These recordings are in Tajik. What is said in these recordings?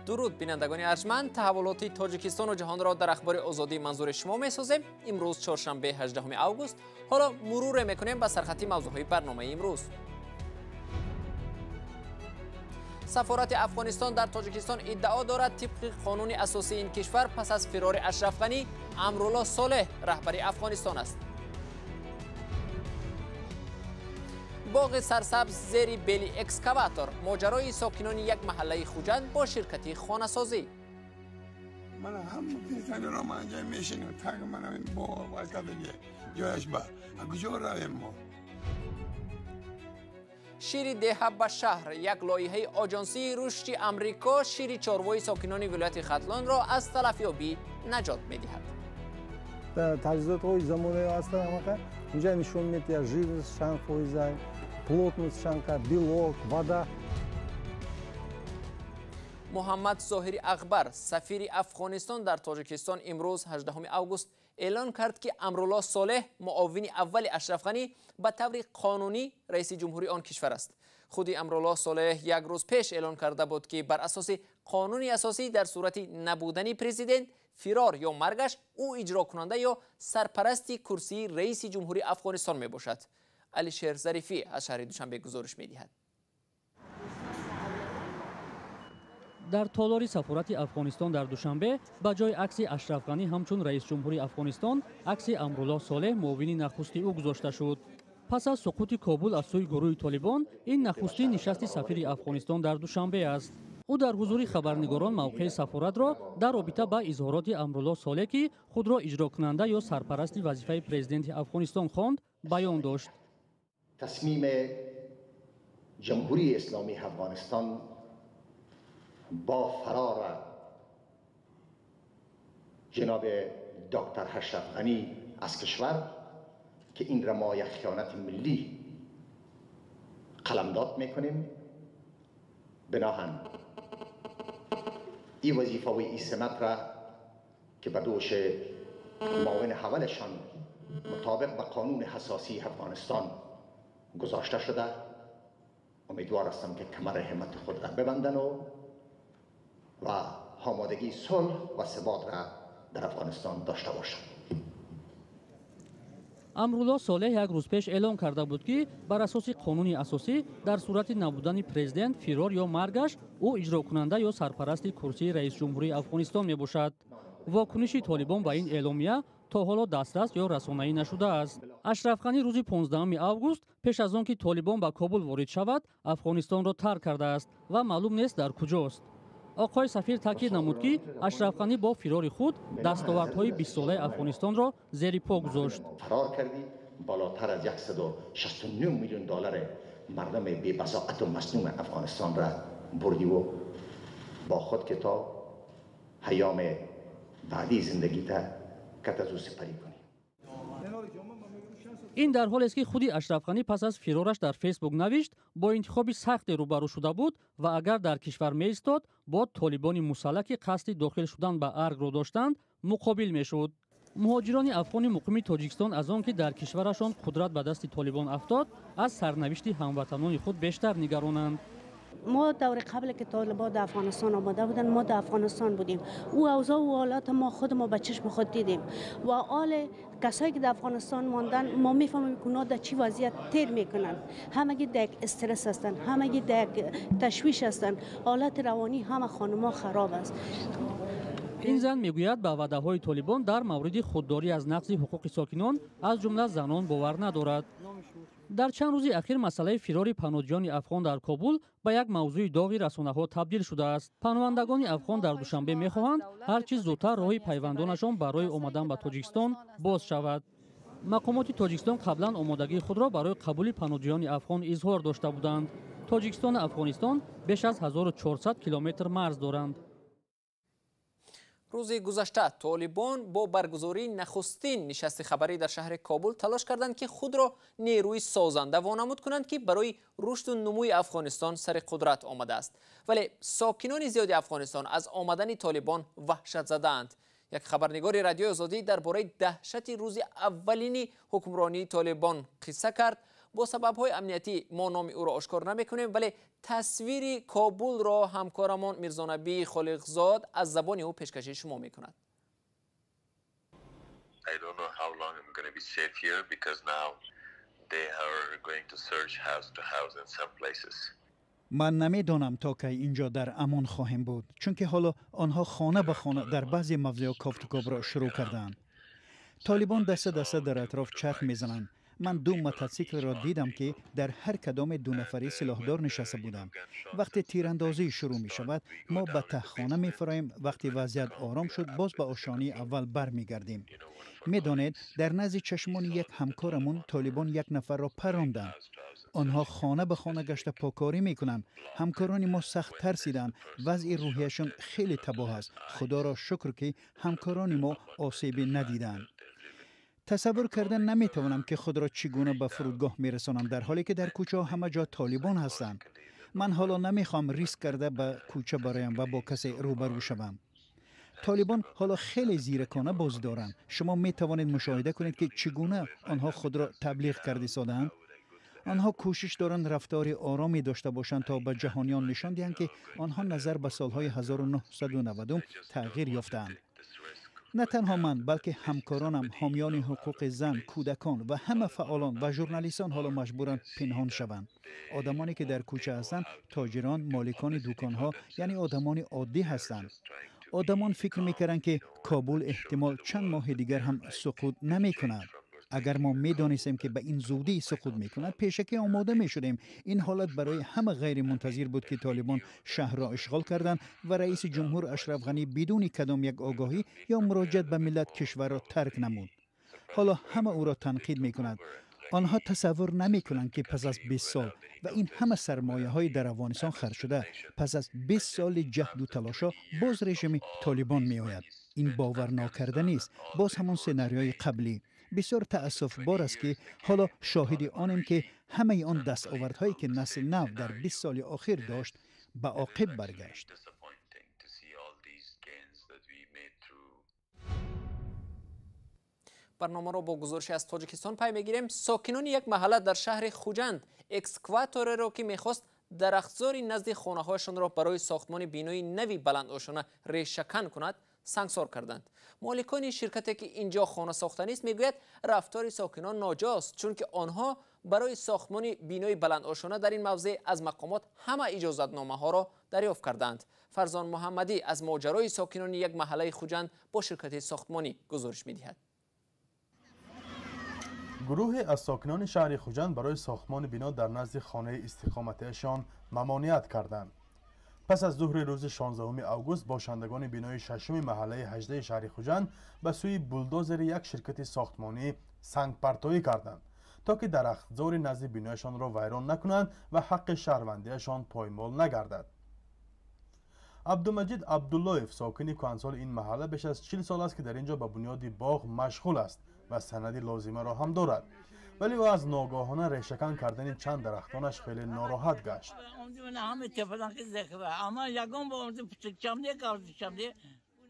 Дуруд бинандагони арҷманд, таҳаввулоти Тоҷикистону ҷаҳонро дар Ахбори Озодӣ манзури шумо месозем. Имрӯз чоршанбе 18 август. Ҳоло муруре мекунем ба сархати мавзӯъҳои барномаи имрӯз. Сафорати Афғонистон дар Тоҷикистон иддао дорад, тибқи қонуни асосии ин кишвар пас аз фирори Ашраф Ғанӣ Амрулло Солеҳ раҳбари Афғонистон аст. Боғи сарсабз зери бели экскаватор, моҷарои сокинони як маҳаллаи Хуҷанд бо ширкати хонасозӣ. Мана ҳама пенсионерҳо манҷа мешинем, так мана бо вайкадаги ҷояш ба куҷо равем мо? Шири деҳа ба шаҳр, як лоиҳаи оҷонсии рушди Амрико шири чорвои сокинони вилояти Хатлонро аз талафёбӣ наҷот медиҳад. Таҷҳизотҳои замонави ҳастанд, ҳамақа инҷа нишон медиҳад жирность чанд фоиза, плотность чанд, белок, вода. Муҳаммад Зоҳири Акбар, сафири Афғонистон дар Тоҷикистон, имрӯз 18 август эълон кард, ки Амрулло Солеҳ, муовини аввали Ашраф Ғанӣ, ба таври қонунӣ раиси ҷумҳурии он кишвар аст. Худи Амрулло Солеҳ як рӯз пеш эълон карда буд, ки бар асоси қонуни асосӣ дар сурати набудани президент, фирор ё маргаш, ӯ иҷрокунанда ё сарпарасти курсии раиси ҷумҳурии Афғонистон мебошад. Алишер Зарифӣ аз шаҳри Душанбе гузориш медиҳад. Дар толори сафорати Афғонистон дар Душанбе ба ҷои акси Ашраф Ғанӣ ҳамчун раисҷумҳури Афғонистон акси Амрулло Солеҳ, муовини нахусти ӯ, гузошта шуд. Пас аз суқути Кобул аз сӯи гурӯҳи Толибон, ин нахустин нишасти сафири Афғонистон дар Душанбе аст. Ӯ дар ҳузури хабарнигорон мавқеи сафоратро дар робита ба изҳороти Амрулло Солеҳ, ки худро иҷрокунанда ё сарпарасти вазифаи президенти Афғонистон хонд, баён дошт. Тасмими Ҷумҳурии Исломии Афғонистон با فرار جناب دکتر اشرف غنی از کشور که این را ما یک خیانت ملی قلمداد میکنیم، بناهن این وظیفه و این سمت را که به دوش معاون اولشان مطابق به قانون اساسی افغانستان گذاشته شده، امیدوار هستم که کمر همت خود را ببندن و آمادگی صلح و ثبات را در افغانستان داشته باشند. Амрулло Солеҳ як рӯз пеш эълон карда буд, ки бар асоси қонуни асосӣ дар сурати набудани президент, фирор ё маргаш, ӯ иҷрокунанда ё сарпарасти курсии раисҷумҳурии Афғонистон мебошад. Вокуниши Толибон ба ин эъломия то ҳоло дастрас ё расонаӣ нашудааст. Ашраф Ғанӣ рӯзи 15 август, пеш аз он ки Толибон ба Кобул ворид шавад, Афғонистонро тарк кардааст ва маълум нест дар куҷост. Оқои сафир таъкид намуд, ки Ашраф Ғанӣ бо фирори худ дастовардҳои бистсолаи Афғонистонро зери по гузошт. Фарор кардӣ, болотар аз 169 миллион доллар мардами бебазоату маснуми Афғонистон را бурдӣ و با خود که تا ҳаёми баъдии зиндагита кат аз ӯ сипарӣ кунӣ. Ин дар ҳолест, ки худи Ашраф Ғанӣ пас аз фирораш дар Фейсбук навишт, бо интихоби сахте рӯбарӯ шуда буд ва агар дар кишвар меистод, бо толибони мусаллаҳ, ки қасди дохил шудан ба аргро доштанд, муқобил мешуд. Муҳоҷирони афғони муқими Тоҷикистон аз он ки дар кишварашон қудрат ба дасти Толибон афтод, аз сарнавишти ҳамватанони худ бештар нигаронанд. ما دور قبل که طالبان در افغانستان آمده بودن، ما در افغانستان بودیم. او اوضاع و حالات ما خود ما به چشم خود دیدیم و حال کسایی که در افغانستان ماندن ما میفهمیم که اونا در چی وضعیت تیر میکنن. همگی در یک استرس هستن، همگی در یک تشویش هستن، حالت روانی همه خانما خراب است. Ин зан мегӯяд, ба ваъдаҳои Толибон дар мавриди худдорӣ аз нақзи ҳуқуқи сокинон, аз ҷумла занон, бовар надорад. Дар чанд рӯзи ахир масъалаи фирори паноҳҷиёни афғон дар Кобул ба як мавзӯи доғи расонаҳо табдил шудааст. Паноҳандагони афғон дар Душанбе мехоҳанд, ҳар чиз зудтар роҳи пайвандонашон барои омадан ба Тоҷикистон боз шавад. Мақомоти Тоҷикистон қаблан омодагии худро барои қабули паноҳҷиёни афғон изҳор дошта буданд. Тоҷикистону Афғонистон беш аз 1400 километр марз доранд. Рӯзи гузашта Толибон бо баргузории нахустин нишасти хабарӣ дар шаҳри Кобул талош карданд, ки худро нерӯи созанда вонамуд кунанд, ки барои рушду нумӯи Афғонистон сари қудрат омадааст. Вале сокинони зиёди Афғонистон аз омадани Толибон ваҳшат задаанд. Як хабарнигори Радиои Озодӣ дар бораи даҳшати рӯзи аввалини ҳукмронии Толибон қисса кард. Бо сабабҳои амниятӣ мо номи ӯро ошкор намекунем, вале тасвири Кобулро ҳамкорамон Мирзонабӣ Холиқзод аз забони ӯ пешкаши шумо мекунад. I don't know how long I'm going to be safe here because now they are going to search house to house in some places. Ман намедонам, то кай инҷо дар амон хоҳем буд, чунки ҳоло онҳо хона ба хона дар баъзе мавзеъҳо кофтукобро шурӯъ кардаанд. Толибон даста даста дар атроф чарх мезананд. Ман ду мототсиклро дидам, ки дар ҳар кадоме дунафарӣ силоҳдор нишаста буданд. Вақте тирандозӣ шурӯъ мешавад, мо ба таҳхона мефароем. Вақте вазъият ором шуд, боз ба ошёнаи аввал бармегардем. Медонед, дар назди чашмони як ҳамкорамон толибон як нафарро паронданд. Онҳо хона ба хона гашта покорӣ мекунанд. Ҳамкорони мо сахт тарсиданд, вазъи рӯҳияшон хеле табоҳ аст. Худоро шукр, ки ҳамкорони мо осебе надиданд. Тасаввур карда наметавонам, ки худро чӣ гуна ба фурудгоҳ мерасонам, дар ҳоле ки дар кӯчаҳо ҳама ҷо толибон ҳастанд. Ман ҳоло намехоҳам риск карда ба кӯча бароям ва бо касе рӯбарӯ шавам. Толибон ҳоло хеле зиракона бозӣ доранд. Шумо метавонед мушоҳида кунед, ки чӣ гуна онҳо худро таблиғ карда истодаанд. Онҳо кӯшиш доранд рафтори оромӣ дошта бошанд, то ба ҷаҳониён нишон диҳанд, ки онҳо назар ба солҳои 1990 тағйир ёфтаанд. На танҳо ман, балки ҳамкоронам, ҳомиёни ҳуқуқи зан, кӯдакон ва ҳама фаъолон ва журналистон ҳоло маҷбуранд пинҳон шаванд. Одамоне ки дар кӯча ҳастанд, тоҷирон, моликони дуконҳо, яъне одамони оддӣ ҳастанд. Одамон фикр мекарданд, ки Кобул эҳтимол чанд моҳи дигар ҳам суқут намекунад. Агар мо медонистем, ки ба ин зудӣ суқут мекунад, пешакӣ омода мешудем. Ин ҳолат барои ҳама ғайримунтазир буд, ки толибон шаҳрро ишғол карданд ва раиси ҷумҳур Ашраф Ғанӣ бидуни кадом як огоҳӣ ё муроҷиат ба миллат кишварро тарк намуд. Ҳоло ҳама ӯро танқид мекунад. Онҳо тасаввур намекунанд, ки пас аз 20 сол ва ин ҳама сармояҳои дар Афғонистон харҷ шуда, пас аз 20 соли ҷаҳду талошҳо боз режими Толибон меояд. Ин боварнокарданист. Боз ҳамон сенарияи қаблӣ. Бисёр таассуфбор аст, ки ҳоло шоҳиди онем, ки ҳамаи он дастовардҳое ки насли нав дар 20 соли охир дошт, ба оқиб баргашт. Disappointing to see all these gains that we made through Барномаро бо гузориши аз Тоҷикистон пай мегирем. Сокинони як маҳалла дар шаҳри Хуҷанд экскаватореро, ки мехост дарахтзори назди хонаҳояшонро барои сохтмони бинои нави баландошона решакан кунад, сангсор карданд. Моликони ширкате, ки инҷо хона сохтанист, мегӯяд, рафтори сокинон ноҷост, чунки онҳо барои сохтмони бинои баландошона дар ин мавзеъ аз мақомот ҳама иҷозатномаҳоро дарёфт кардаанд. Фарзон Муҳаммадӣ аз моҷарои сокинони як маҳаллаи Хуҷанд бо ширкати сохтмонӣ гузориш медиҳад. Гурӯҳе аз сокинони шаҳри Хуҷанд барои сохтмони бино дар назди хонаи истиқоматиашон мамоният карданд. Пас аз зуҳри рӯзи 16 август бошандагони бинои шашуми маҳаллаи 18 шаҳри Хуҷанд ба сӯи булдозери як ширкати сохтмонӣ сангпартоӣ карданд, то ки дарахтзори назди бинояшонро вайрон накунанд ва ҳаққи шаҳрвандиашон поймол нагардад. Абдумаҷид Абдуллоев, сокини кӯҳансоли ин маҳалла, беш аз 40 сол аст, ки дар ин ҷо ба бунёди боғ машғул аст ва санади лозимаро ҳам дорад, вале ӯ аз ногаҳона решакан кардани чанд дарахтонаш хеле нороҳат гашт.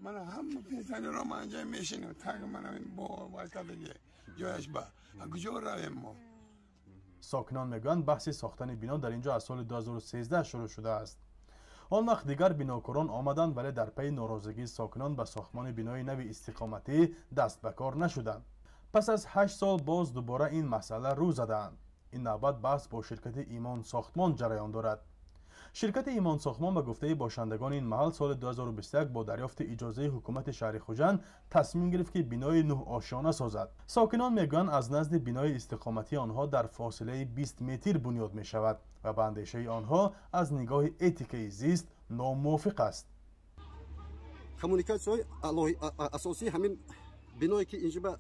Мана, ҳама пенсионерҳо манҷа мешинем, таг мана бо вай кардагӣ ҷояш ба куҷо равем мо? Сокинон мегӯянд, баҳси сохтани бино дар ин ҷо аз соли 2013 шурӯъ шудааст. Он вақт дигар бинокорон омаданд, вале дар пайи норозигии сокинон ба сохтмони бинои нави истиқоматӣ даст ба кор нашуданд. Пас аз 8 сол боз дубора ин масъала рӯ задаанд. Ин навбат баҳс бо ширкати Имон Сохтмон ҷараён дорад. Ширкати Имон Сохтмон, ба гуфтаи бошандагони ин маҳал, соли 2021 бо дарёфти иҷозаи ҳукумати шаҳри Хуҷанд тасмим гирифт, ки бинои нӯҳошёна созад. Сокинон мегӯянд, аз назди бинои истиқоматии онҳо дар фосилаи 20 метр бунёд мешавад ва ба андешаи онҳо аз нигоҳи этикаи зист номувофиқ аст. Коммуникатсияҳои асосии ҳамин биное, ки инҷиба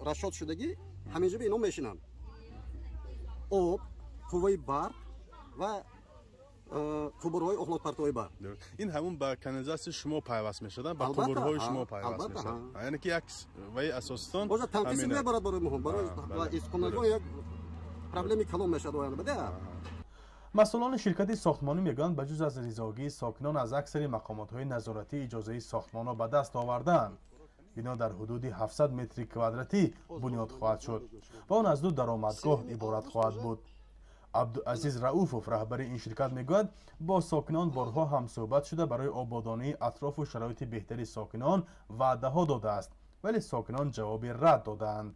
расчёт шудагӣ, ҳаминҷиба ино мешинанд: об, қувваи барқ ва қубурҳои охлотпартои барқ. Ин ҳамун ба канализатсияи шумо пайваст мешавад, ба қубурҳои шумо пайваст мешавад, яъне ки як ваи асоситон. Боза танқиси мебарад барои моҳо, барои истиқоматгоҳ як проблеми калон мешавад оянда. Масъулони ширкати сохтмонӣ мегӯянд, ба ҷуз аз ризогии сокинон аз аксари мақомотҳои назоратӣ иҷозаи сохтмонро ба даст овардаанд. Бино дар ҳудуди 700 метри квадратӣ бунёд хоҳад шуд ва он аз ду даромадгоҳ иборат хоҳад буд. Абдуазиз Рауфов, раҳбари ин ширкат, мегӯяд, бо сокинон борҳо ҳамсӯҳбат шуда, барои ободонии атрофу шароити беҳтари сокинон ваъдаҳо додааст, вале сокинон ҷавоби рад додаанд.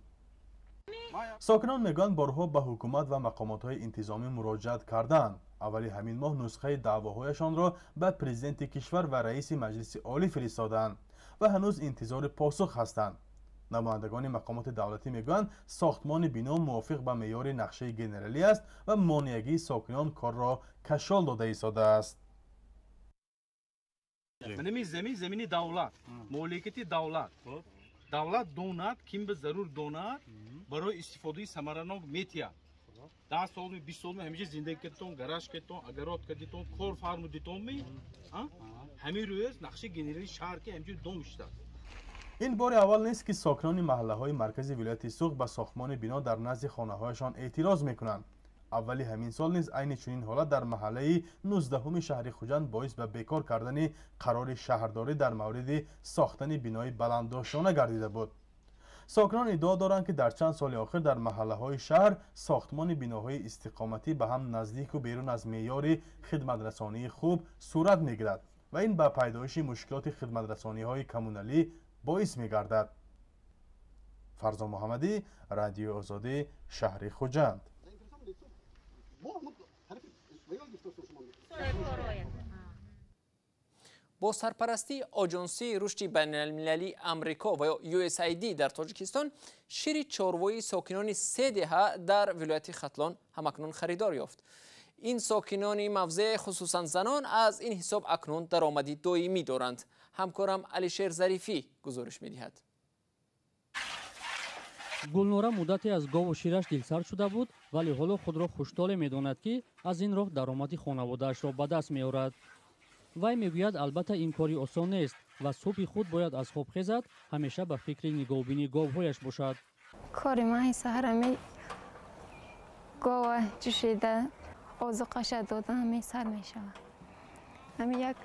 Сокинон мегӯянд, борҳо ба ҳукумат ва мақомотҳои интизомӣ муроҷиат кардаанд. Аввали ҳамин моҳ нусхаи даъвоҳояшонро ба президенти кишвар ва раиси Маҷлиси Олӣ фиристодаанд ва ҳанӯз интизори посух ҳастанд. Намояндагони мақомоти давлатӣ мегӯянд, сохтмони бино мувофиқ ба меъёри нақшаи генералӣ аст ва монеагии сокинон корро кашол дода истодааст. Замин замини давлат, моликияти давлат. Давлат донад, ким ба зарур донад, барои истифодаи самаранок метиҳад. 10 сол, 20 сол ҳамеша зиндагӣ кардитон, гараж кардитон, огород кардитон, кор фармудитон, ҳамин рӯз нақшаи генералии шаҳр ки ҳамҷо дом иштааст. Ин бори аввал нест, ки сокинони маҳаллаҳои маркази вилояти Суғд ба сохтмони бино дар назди хонаҳояшон эътироз мекунанд. Аввали ҳамин сол низ айни чунин ҳолат дар маҳаллаи 19-уми шаҳри Хуҷанд боис ба бекор кардани қарори шаҳрдорӣ дар мавриди сохтани бинои баландошёна гардида буд. Сокинон иддао доранд, ки дар чанд соли охир дар маҳаллаҳои шаҳр сохтмони биноҳои истиқоматӣ ба ҳам наздику берун аз меъёри хидматрасонии хуб сурат мегирад ва ин ба пайдоиши мушкилоти хидматрасониҳои коммуналӣ боис мегардад. Фарзон Муҳаммадӣ, Радиои Озодӣ, шаҳри Хуҷанд. Бо сарпарастии Оҷонсии рушди байналмилалии Амрико ва ё USAID дар Тоҷикистон шири чорвои сокинони се деҳа дар вилояти Хатлон ҳамакнун харидор ёфт. Ин сокинони мавзеъ, хусусан занон, аз ин ҳисоб акнун даромади доимӣ доранд. Ҳамкорам Алишер Зарифӣ гузориш медиҳад. Гулнора муддате аз гову шираш дилсард шуда буд, вале ҳоло худро хуштоле медонад, ки аз ин роҳ даромади хонаводаашро ба даст меорад. Вай мегӯяд, албатта ин кори осон нест ва субҳи худ бояд аз хоб хезад, ҳамеша ба фикри нигоҳубини говҳояш бошад. Кори ман саҳарами гова ҷӯшида, озуқаша додан ҳамин сар мешавад. Ҳамин як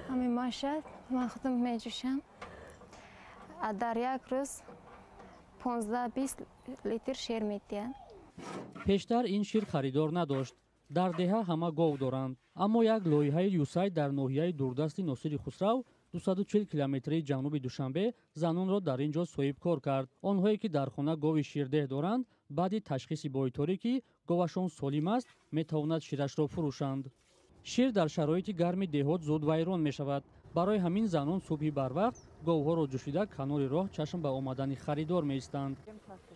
ҳамин маша ман худам меҷӯшам. Дар як рӯз 15-20 литр шир медиҳад. Пештар ин шир харидор надошт. Дар деҳа ҳама гов доранд, аммо як лоиҳаи ЮСАЙД дар ноҳияи дурдасти Носири Хусрав, 240 километри ҷануби Душанбе, занонро дар ин ҷо соҳибкор кард. Онҳое ки дар хона гови ширдеҳ доранд, баъди ташхиси бойторӣ, ки говашон солим аст, метавонад ширашро фурӯшанд. Шир дар шароити гарми деҳот зуд вайрон мешавад. Барои ҳамин занон субҳи барвақт говҳоро ҷӯшида канори роҳ чашм ба омадани харидор меистанд.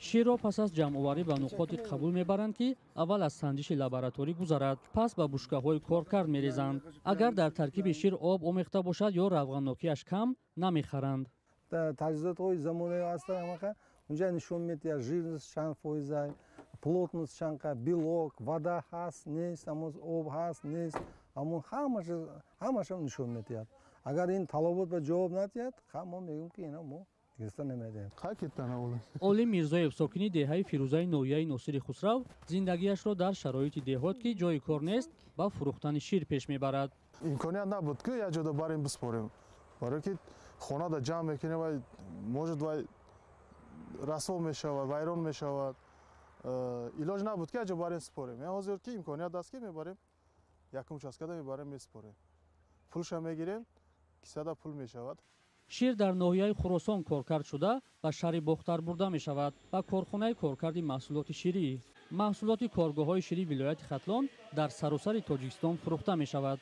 Ширро пас аз ҷамъоварӣ ба нуқоти қабул мебаранд, ки аввал аз санҷиши лабораторӣ гузарад, пас ба бушкаҳои коркард мерезанд. Агар дар таркиби шир об омехта бошад ё равғаннокиаш кам, намехаранд. Таҷҳизотҳои замонави ҳастанд, унҷа нишон медиҳад жирность чанд фоиза, плотность чанд, белок, вода ҳаст нест, ҳамон об ҳаст нест, ҳамон ҳамаша нишон медиҳад. Агар ин талабот ба ҷавоб надиҳад, мо мегӯем, ки ина мо гирифта намедиҳем. Олим Мирзоев, сокини деҳаи Фирӯзаи ноҳияи Носири Хусрав, зиндагиашро дар шароити деҳот, ки ҷои кор нест, ба фурӯхтани шир пеш мебарад. Имконият набуд, ки як ҷода барем биспорем, барое ки хонада ҷамъ мекунем, вай может вай расво мешавад, вайрон мешавад. Илоҷ набуд, ки як ҷо барем спорем. Ҳозир ки имконият аст, ки мебарем якум участкада мебарем меспорем, пулша мегирем, кисада пул мешавад. Шир дар ноҳияи Хуросон коркард шуда ба шаҳри Бохтар бурда мешавад ба корхонаи коркарди маҳсулоти ширӣ. Маҳсулоти коргоҳҳои ширии вилояти Хатлон дар саросари Тоҷикистон фурӯхта мешавад.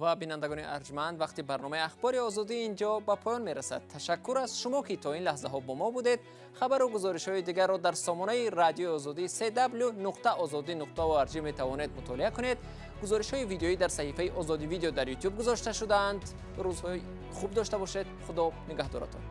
Ва бинандагони арҷманд, вақти барномаи Ахбори Озодӣ инҷо ба поён мерасад. Ташаккур аз шумо, ки то ин лаҳзаҳо бо мо будед. Хабару гузоришҳои дигарро дар сомонаи Радиои Озодӣ cw.ozodi.org метавонед мутолиа кунед. Гузоришҳои видеоӣ дар саҳифаи Озодӣ видео дар YouTube гузошта шудаанд. Рӯзҳои хуб дошта бошед. Худо нигаҳдоратон.